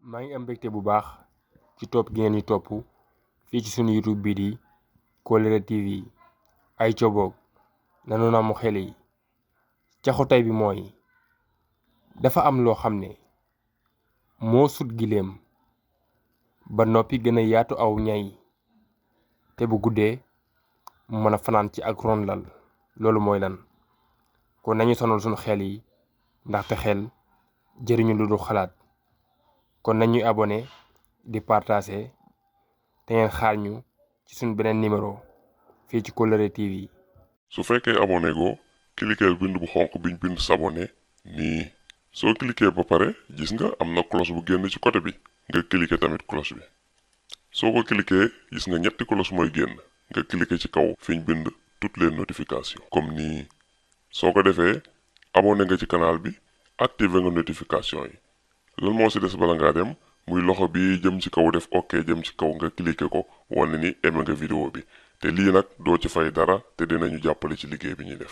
maa ngi am mbégte bu baax ci topp gi ngeen ñu topp fii ci sunu YouTube bii di Kolere TV ay coboog nanu namu xel yi caxu tey bi mooy dafa am loo xam ne moo sut giléem ba noppi gën a yaatu aw ñay te bu guddee mu mën a fanaan ci ak ron lal loolu mooy lan kon nañu sonal sunu xel yi ndaxte xel jëriñu lu dul xalaat kon nañuy abonné di partager te ngeen xaar ñu ci suñ beneen numéro fii ci Kolere TV. su fekkee abonné go cliquer bind bu xonq biñ bind s'abonné nii soo cliquer ba pare gis nga am na cloche bu génn ci côté bi nga cliquer tamit cloche bi soo ko cliquer gis nga ñetti cloche mooy génn nga cliquer ci kaw fiñ bind toutes les notifications comme nii soo ko defee abonné nga ci canal bi activer nga notification yi lan moo ci des bala ngaa dem muy loxo bi jëm ci kaw def ok jëm ci kaw nga cliquer ko wane ni aimé nga vidéo bi te lii nag doo ci fay dara te dinañu jàppale ci liggéey bi ñuy def